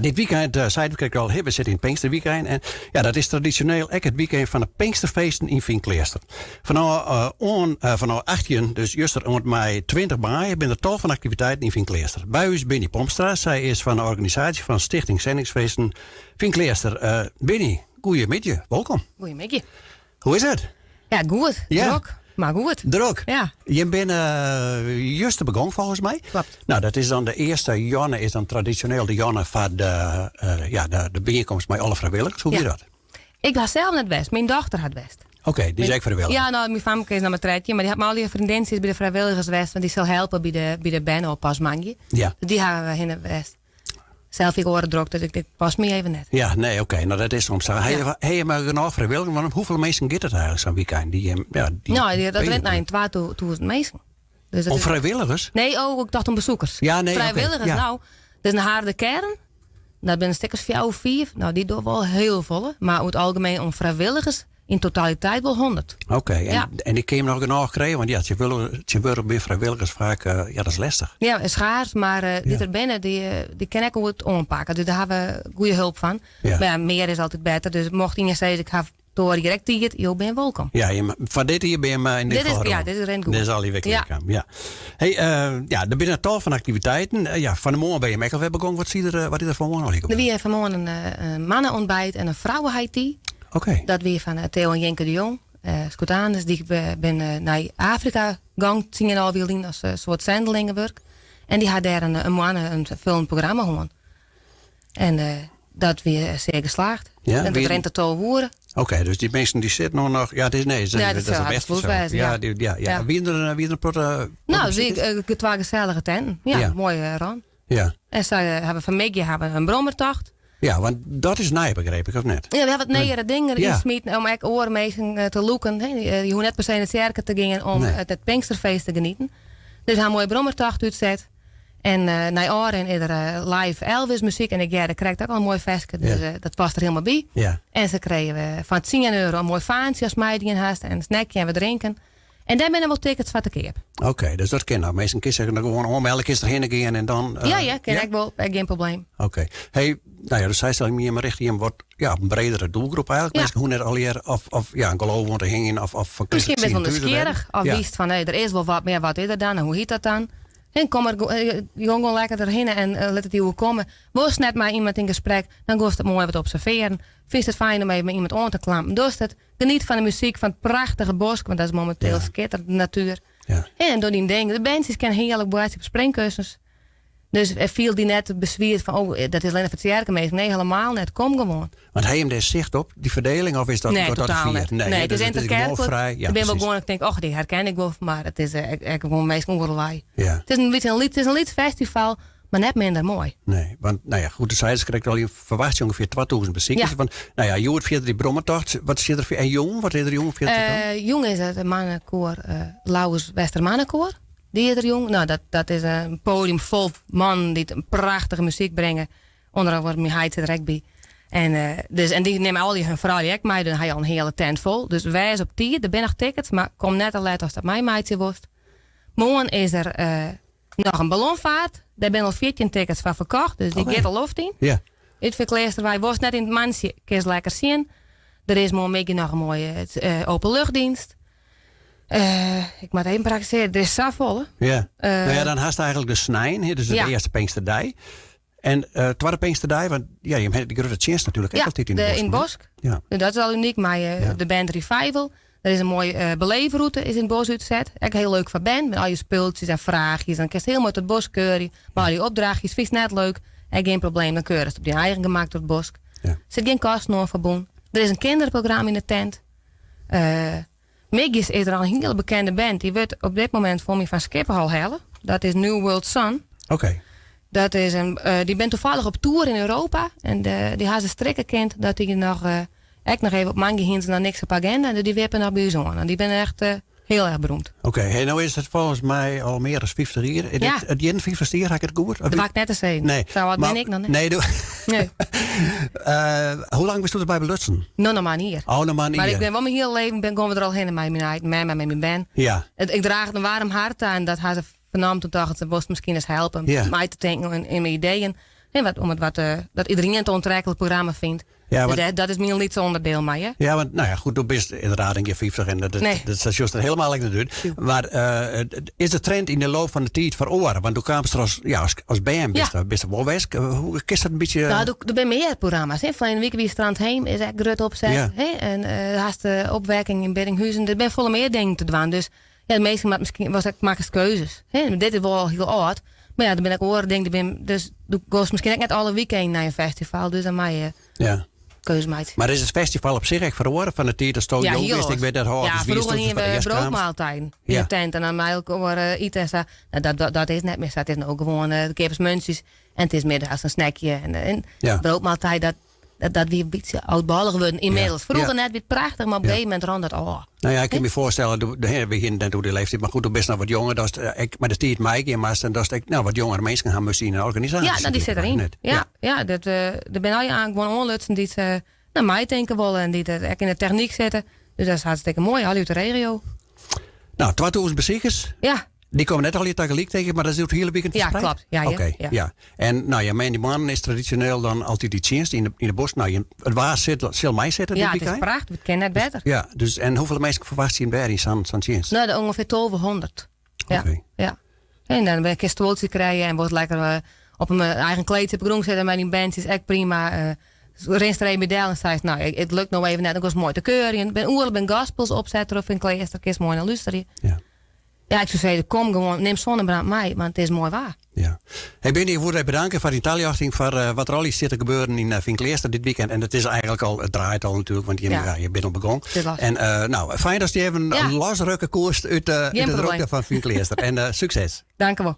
Dit wykein, uh, sei ik al, we sitte yn it Pinksterwykein. En ja, dat is tradisjoneel ek it wykein fan de Pinksterfeesten yn Feankleaster. Fanôf, uh, oan, uh, fanôf 18, dus juster oant mei 20 maaie, binne der tal fan aktiviteiten yn Feankleaster. By ús Binny Pomstra, sy is fan de organisaasje fan Stichting Zendingsfeesten Feankleaster. Uh, Binny, goeiemiddei, wolkom. Goeiemiddei. Hoe is it? Ja, goed. Ja. Drok, mar goed. Drok. Ja. Jim binne uh, juster begûn folgens my. Kloppet. Nou, dat is dan de earste jûn, is dan tradisjoneel de jûn foar de, uh, ja, de byienkomst mei alle frijwilligers. Hoe Ja. wie dat? Ik ha sels net west. Myn dochter hat west. Oké, dy is ek frijwilliger. Ja, no, myn famke is noch mar 13, mar dy hat mei al dy freondintsjes by de frijwilligers west, want dy sil helpe by de berne-oppas moandei. Ja. Dus dy hawwe hinne west. Sels hie ik oare drokte, dus ik tink, past my even net. Ja, nee, oké. No, dat is soms sa. Ha Ja. je mar genôch frijwilligers? Want om hoefolle minsken giet it eigenlik sa'n wykein? Dy, ja, dy No, dat rint nei in 2000 minsken. Dus dat Om is- frijwilligers? Nee, oh, ik tocht om besoekers. Ja, nee, oké, Frijwilligers, ja. no. Dus in harde kearn. Dat binne in stik as fjouwer of fiif. No, dy dogge wol hiel folle. Mar oer it algemien om frijwilligers yn totaliteit wol 100. Oké, en, Ja. en dy kinne jim noch genôch krije? Want ja, tsjintwurdich binne frijwilligers faak, ja, dat is lestich. Ja, is schaars, mar dy't Ja. der binne, dy kinne ek goed oanpakke. Dus dêr ha we goede help fan. Ja. Mar ja, mear is altyd better. Dus mocht ien sizze, ik ha toar hjir ek tiid, jo binne wolkom. Ja, foar dit jier binne we yn dit Dit is, gefal ja, rûn. dit is rint goed. Dit is al die wike Ja. kaam, ja. Hey, ja, der binne tal fan aktiviteiten. Ja, fan 'e moarn binne jim ek alwer begûn. Wat sil der, wat is der fan 'e moarn al Der wie fan 'e moarn in manne-ontbijt en in vrouwen-high Oké. Dat wie fan Theo en Jenke de Jong. Skotaners, dy binne nei Afrika gong 10,5 jier lyn as soart zendelingewurk. En dy ha dêr in moanne in folle programma hân. En dat wie sear geslaagd. Ja, En dat rint tot 12 oere. Oké, dus dy minsken dy sitte no noch. Ja, it is nee, Ja, dat dat is sil it hartstikke bêste goed sa. wêze, Ja, ja. dy, ja, ja. Ja. Wiene der in protte No, besikers? twa gesellige tenten. Ja, Ja. moai ran. Ja. En sy hawwe fan 'e middei hawwe in brommertocht. Ja, want dat is nij, begryp ik, of net? Ja, we hawwe wat nijere dingen Ja. ynsmiten om ek oare minsken te lûken. Hè, je hoege net per se yn de tsjerke te gean om Nee. it Pinksterfeest te genieten. Dus we ha in moaie brommertocht útset. En nei ôfrin is der live Elvis muzyk. En ik hearde krekt ek al in moai ferske, dus dat past der hielendal by. En se krije we fan 10 euro in moai faantsje ast meidien hast. En in snackje en wat drinken. En dêr binne wol tickets foar te keap. Oké, dus dat kin no. Minsken kinne sich gewoan oanmelde, kinst derhinne gean en dan... Ja, kin ek wol. Ek gjin probleem. Oké. Hey, no ja, dus sy stelle my mar rjochte jim wat ja, op in bredere doelgroep eigenlik. Ja. Minsken hoege net allegear of ja, in geloof oan te hingjen of fan Miskien bist wol thús te nijsgjirrich. Of Ja. witst fan, hey, der is wol wat mear, wat is der dan en hoe hjit dat dan? En kom der gewoan lekker derhinne en lit it dy oerkomme. Wolst net mei iemand yn gesprek, dan giest it moai wat observearjen. Fynst it fijn om even mei iemand oan te klampen, dochst it. Geniet fan de muzyk fan it prachtige bosk, want dat is mominteel skitterend, de natuer. En doch dyn ding. De berntsjes kinne hearlik boartsje op springkussens. Dus fiel dy net beswierd fan, oh, dat is allinnich foar tsjerkeminsken. Nee, helemaal net. Kom gewoan. Want ha jim dêr sicht op, dy ferdieling, of is dat Nee, dat totaal fier? net. Nee, Nee, it dus is it is gewoan interkerklik. frij. Ja, Der binne wol presys. gewoan, ik tink, och, dy herken ik wol, mar it is ek gewoan minsken oeral wei. It is in bytsje in lyts, it is in lyts festival, mar net minder moai. Nee, want no ja, goed, do seist krekt al, je ferwachtsje ûngefear 2000 besikers. Ja. Want, no ja, hjoed fierder dy brommertocht, wat sit der en jûn, wat is der jûn fierder dan? Jûn is it mannekoar, Lauwers Wester Mannekoar. Dy is der jûn. No, dat is in podium fol mannen dy't in prachtige muzyk bringe. Under oare myn heit sit der ek by. En, dus, en dy nimme al dy hun froulju ek mei. Dan ha je al in hiele tent fol. Dus wês op tiid. Der binne noch tickets, mar kom net te let ast dat meimeitsje wolst. Moarn is der noch in ballonfaart. Dêr binne al 14 tickets foar ferkocht. Dus dy giet de loft yn. Út Feankleaster wei wolst net yn it mantsje, kinst lekker sjen. Der is moarnmiddei noch in moaie openluchtdienst. Ik moat even praktisearje, der is safolle. Ja. No ja, dan hast eigenlik de snein, dus de earste Pinksterdei. En twadde Pinksterdei, want ja, jim ha dy grutte tsjinst natuerlik ek Ja, altyd yn de de, bosk. yn bosk. Dat is al unyk mei de band Revival. Der is in moaie beleefrûte is yn it bosk útset. Ek hiel leuk foar bern, mei al je spultsjes en fraachjes. Dan kinst hiel moai troch it bosk keurje. Mei al je opdrachtjes, fynst net leuk, ek gjin probleem. Dan keurest op dyn eigen gemak troch it bosk. Der sit gjin kosten oan ferbûn. Der is in kinderprogramma yn de tent. Middeis is der al in hiele bekende band. Dy wurdt op dit momint foar my fan Skiphol helle. Dat is New World Sun. Dat is in, dy binne tafallich op tour yn Europa. En dy ha se strikke kind dat dy noch, ek noch even op moandei hiene se noch niks op agenda. Dus dy wippe noch by ús oan. En dy binne echt hiel erch beroemd. Oké, hey, no is it folgens my al mear as 50 jier. Is Ja. it it 51ste jier, ha ik it goed? Dat doar ik net te sizzen. Nee. Sa âld Maar bin ik noch net. Nee, do Nee. Hoe lang bisto derby belutsen? No, noch mar in jier. Oh, noch mar in Mar jier. ik bin wol myn hiele leven bin, gean we der al hinne mei myn heit, mem en mei myn bern. Ik draach it in waarm hert ta en dat ha se fernomd en tocht, se wolst miskien ris helpe mei te tinken yn myn ideeën. Hè, wat, om it wat, dat iedereen it oantreklik programma fynt. Ja, dus dat, dat is myn lytse ûnderdiel mei, hè? Ja, want nou ja, goed, do bist ynderdaad in kear 50 en dat, Nee. dat, dat sjochst der hielendal ek net út. Mar eh, is de trend yn de loop fan de tiid feroare? Want do kaamst der as, ja, as, as bern bist, Ja. bist der wol west. Hoe kinst dat in bytsje... Nou, der, der binne mear programma's. Hè. Ferline wike wie Strandheem is ek grut opset. Ja. Hè. En eh hast de opwekking yn Biddinghuzen. Der binne folle mear dingen te dwaan. Dus ja, de minsken moatte miskien was ek makkest keuzes. Hè. Dit is wol al hiel âld. Mar ja, der binne ek oare dingen. Der binne, dus do giest miskien ek net alle weekenden nei in festival. Dus dan mei je ja. keuze meitsje. Mar is it festival op sich ek feroare fan de tiid datsto Ja, jong hiel bist? Ik oars. wit dat hâld Ja, dus wie froeger hiene we broodmaaltijden yn Ja. de tent en dan mei elkoar eh, ite en sa. Nou, dat, dat, dat is net mear sa. It is no gewoan eh, de keapest muntsjes en it is middeis in snackje. En, eh, en Ja. broodmaaltijd, dat, dat, dat wie in bytsje oudbollig wurden ynmiddels. Froeger Ja. net, wie it prachtich, mar op in Ja. gegeven momint rûn dat ôf. Nou ja, ik kin my foarstelle, do, de, we hiene net oer dy leeftiid, mar goed, do bist noch wat jonger, datst eh, ek mei de tiid meigean moatst en datst ek nou, wat jongere minsken ha moatst yn in organisaasje. Ja, nou, dy sit deryn. Net. Ja, ja. dat, eh, der binne al gewoan oanlutsen dy't eh, nou, meitinke wolle en dy't ek yn de technyk sitte. Dus dat is hartstikke moai, al út de regio. Nou, 2000 besikers. Ja, Dy komme net allegear tagelyk tink ik, mar dat is it hiele weekend Ja, ferspraat? klopt. Ja, ja. Oké, Ja. ja. En nou ja, moandeitemoarn is tradisjoneel dan altyd dy tsjinst yn de, yn de bosk. Nou, je, it waar sit, sil meisitte ja dit it is weekend. prachtich, it kin net better. Ja, dus en hoefolle minsken ferwachtsje jim dêr yn sa'n sa'n tsjinst? Nou, de ûngefear 1200. Ja. Oké. Ja. En dan kinst in stuoltsje krije en wurdt lekker eh, op in eigen kleed op de grûn sitte mei dyn bandsjes, ek prima. Eh, rinst der even by del en seist, nou, it lukt no even net, dan giest moai te keurjen. Bin oeral bin gospels opset troch Finn Kleaster, kinst moai nei lústerje. Ja. Ja, ik soe sizze, kom gewoan, nim zonnebrand mei, want it is moai waar. Ja. Hey Binnie, ik wol dy bedanke foar dyn taljochting foar eh, wat der al sit te gebeuren yn uh, Feankleaster dit weekend. En it is eigentlik al, it draait al natuerlik, want je, Ja. ja, je binne al begûn. Dit was. En eh, nou, fijn datst dy even Ja. losrukke koest út, uh, út Gjin de probleem. drokte fan Feankleaster. En eh, sukses. Dankewol.